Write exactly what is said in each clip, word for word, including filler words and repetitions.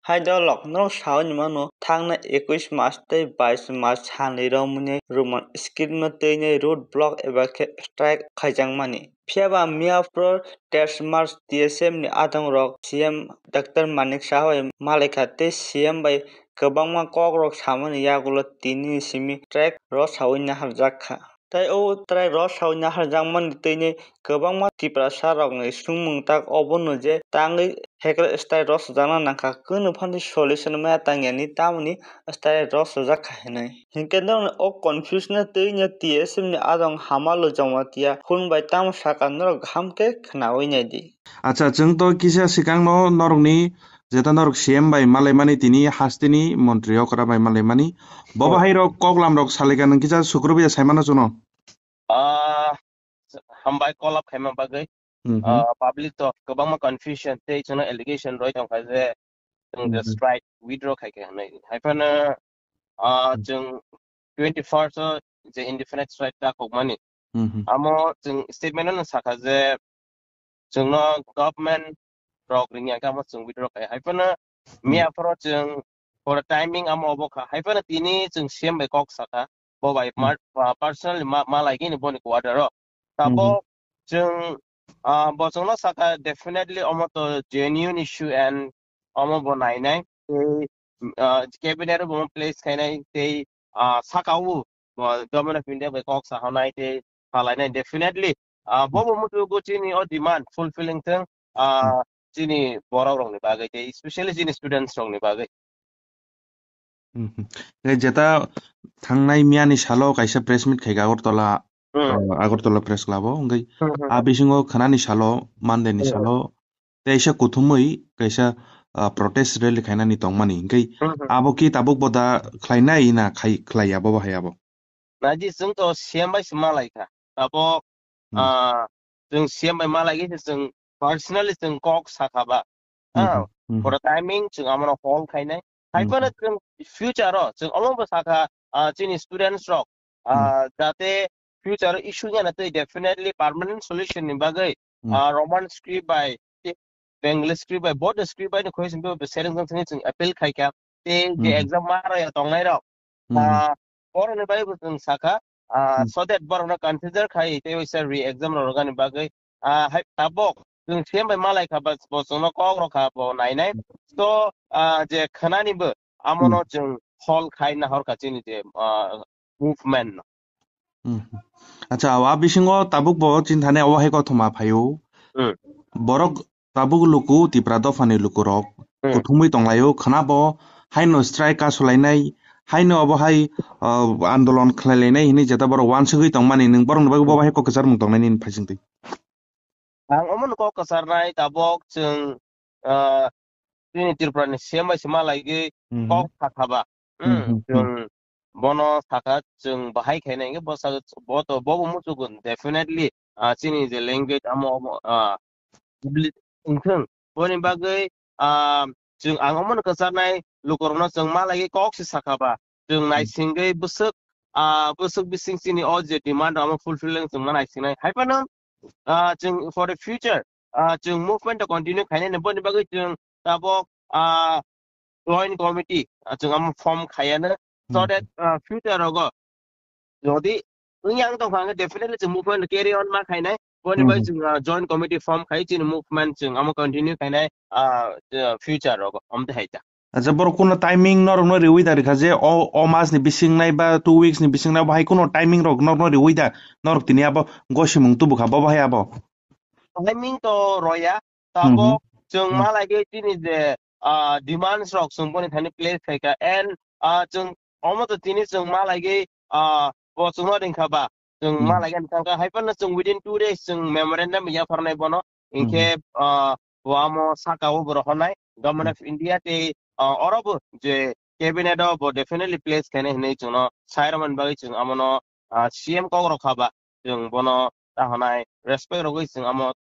Hai dolok, norok sawi ni mano, thangna ekush March tei bais March salni romwi Roman script no twi ni road block eba khe strike khaijakmani. Phiya ba miya phuru teis March T S M ni adong rok C M Doctor Manik Saha bai malaikha tei C M bai kwbangma kok rok samani yagulo tini ni simi strike rw sawi naharjak kha. Tei o strike rw sawi naharjakmani twi ni kwbangma Tiprasa rokni swngmung tak obono je tangwi hacker strike rw sujak nangkha, kunu phano solution maya tangya ni tamoni strike rw sujak kha hinwi. Hinkhe norokni o confusion no twi no T S M ni adong Hamalu Jamatia hwn bai tamo saka norok kaham khe khnawi nai di. Acha, chwng to kisa swkang no norokni jeta norok C M bai malaimani tini hasteni montri okra bai malaimani. Bo Oh. bahai rok koklam rok salika nwng kisa sukrubya saimano chwngno. Ah, hambai call up khaima bagwi. Mhm. Ah, public to kwbangma confusion tei chwngno allegation roi tongkha je chwng je Mhm. strike withdraw khai khe hwnwi. Hai phano, ah, Hmm. chwng twenty first o je indefinite strike ta kokmani. Mhm. Amo chwng statement no sakha je chwngno government rok ringya khe amo chwng withdraw khai. Hai phano Hmm. miya phoro chwng for a timing amo obo kha. Hai phano tini chwng C M bai kok sakha. Bo bai Hmm. mar-, ah, personally ma, ma lai gini boni quarter o. Hmm. Tabok chwng, ah, bo chwngno sakha definitely omo to genuine issue and omo bo nainai. Tei, ah, cabinet o bo place khainai tei, ah, saka o bo Government of India bai kok sahanai tei salainai definitely. Ah, bo Hmm. bo mutugo chini o demand fulfilling thwng, ah, Hmm. chini borok rokni bagwi tei especially chini students rokni bagwi. Mhm. Tei jeta thangnai miyani salo kaisa press meet khaika Agartala, Hmm. uh, Agartala press club o. Hwnkhe Hmm, hmm, a hmm. bisingo khwnani salo, Monday ni Hmm. salo, teisa kuthumwi kaisa, uh, protest rally khainani tongmani. Hwnkhe Hmm, hmm. abo ki tabuk bo da khlainai na khai, khlaiya bo bahai abo? Naji chwng to C M bai se malaikha. Abo Hmm. ah, chwng C M bai malaigwi se chwng personally chwng kok sakha ba. Ah, Mhm, mhm. For a timing chwng amono hol khainai. Hai phano Mhm. chwng future o chwng omo bo sakha, ah, chini students rok, Mhm. ah, jate future o issue yana tei definitely permanent solution ni bagwi, Mhm. ah, Roman script bai Bengali script bai, both script bai ni khoi simi bo sereng jang sini chwng appeal khai kha. Tei je Mhm. exam ma raya tongnai rok, Hmm. ah, borok ni bai bo chwng sakha, ah, Hmm. so that borok no consider khai tei waisa re-exam rok rwgani bagwi, ah, hai tabok chwng C M bai malai kha ba bo chwngno kok rok kha bo nainai. Hmm. So, ah, je khwnani bo amono Hmm. chwng hol khai nahor kha chini je, ah, movement no. Hmm. Acha, a bisingo tabuk bo chini thani obo hai kothoma phaio. Hmm. Borok tabuk luku Tipra dophani lukurok Hmm. kuthumwi tonglaio, khwnabo haino strike kasulainai, haino obo hai, uh, andolon khlailainai hinwi jeta borok uansugwi tongmani, nwng borokni bagwi bo bahai kok kwcharmung tongnai nini phaisingtwi? Ang omono kok kwcharnai tabok chwng, uh, chini Tripura ni C M bai se malaigwi Hmm. kok sakha ba. Hmm, Hmm, hmm, hmm. chwng bono sakha chwng bahai khaina hwnkhe bo sakha bo to bo bo muchukgo definitely, ah, chini je language amo omo, ah, public wngthwng. Boni bagwi, ah, chwng ang omono kwcharnai lukurokno chwng malaiwi kok se sakha ba. Chwng Hmm. naisingwi bwswk, ah, bwswk bising chini o je demand rok amo fulfill wng chwng ma naisingnai. Hai phano, ah, chwng for the future, ah, chwng movement to continue khainani boni bagwi chwng tabok, ah, joint committee, ah, chwng amo form khaiya no. So Hmm. that, ah, future rogo jodi wng yang tong kha, definitely chwng movement carry on ma khainai. Boni Hmm, bai hmm. chwng, ah, joint committee form khai chini movement chwng amo continue khainai, ah, ah, future rogo. Amte hai ta. Acha, borok kuno timing norokno riwi da rikha je o, o mas ni bising nai ba two weeks ni bising nai bo hai kuno timing rok norokno riwi da, norok tini abo gosimung tubu kha bo bahai abo. Timing to roya, Hmm, tabok hmm. chwng Hmm. malai ge chini je, ah, demands rok chwng boni thani place khai kha and, ah, chwng omo to tini chwng malai ge, ah, bo chwngno ring kha ba chwng Hmm. malai ge thang kha hai phano chwng within two days chwng memorandum yapharnai bono Hmm. hinkhe, ah, bo amo saka o bo rohornai Government Hmm. of India tei, ah, oro bo je cabinet o bo definitely place khainai hinwi chwngno sai rwmani bagwi chwng amono, ah, C M kok rok kha ba chwng bono ta hwnai respect rwgwi chwng amo,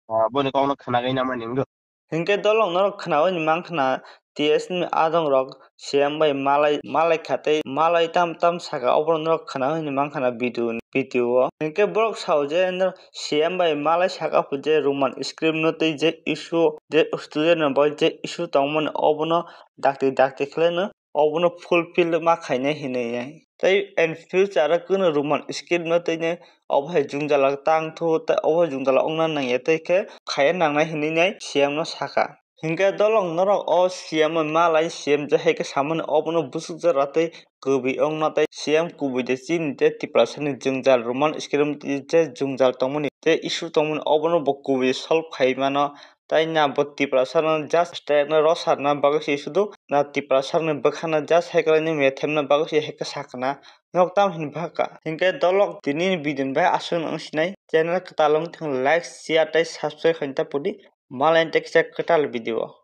ah, boni kokno khwnagwi namani wngwi. Hinkhe dolong norok khnaui ni mankha na T S ni adong rok C M bai malai, malai kha tei malai tam tam saka, obono norok khna hwnwi mankha na video, video o. Hinkhe borok sao je norok C M bai malai saka pho je Roman script no tei je issue, je student rok bai je issue tongmani obono dakti dakti khlai no obono fulfill ma khainai hinwi. Tei in future o kunu Roman script no tei no obo hai jwngjal tang thu, tei obo hai jwngjal wngna nangya, tei khe khaya nangnai hinwi nai C M no saka. Hinkhe dolong norok o C M malai C M je hai khe samani obono bwswk jora tei kubui wngno tei C M kubui de chini de Tiprasani jwngjal Roman script je jwngjal tongmani tei issue tongmani obono bo kubui solve khai mano. Tai na bo Tiprasano just strike no rosarna bagwi se sudu na Tiprasani bwkhano just hai khe laino methemna bagwi se hai khe sakna nok tam hin bhaka. Hinkhe dolok tini video bai aswk wng sinai channel kwtal wng thung like share tei subscribe khaina ta pudi malai tei kisa kwtal video.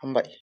Hambai.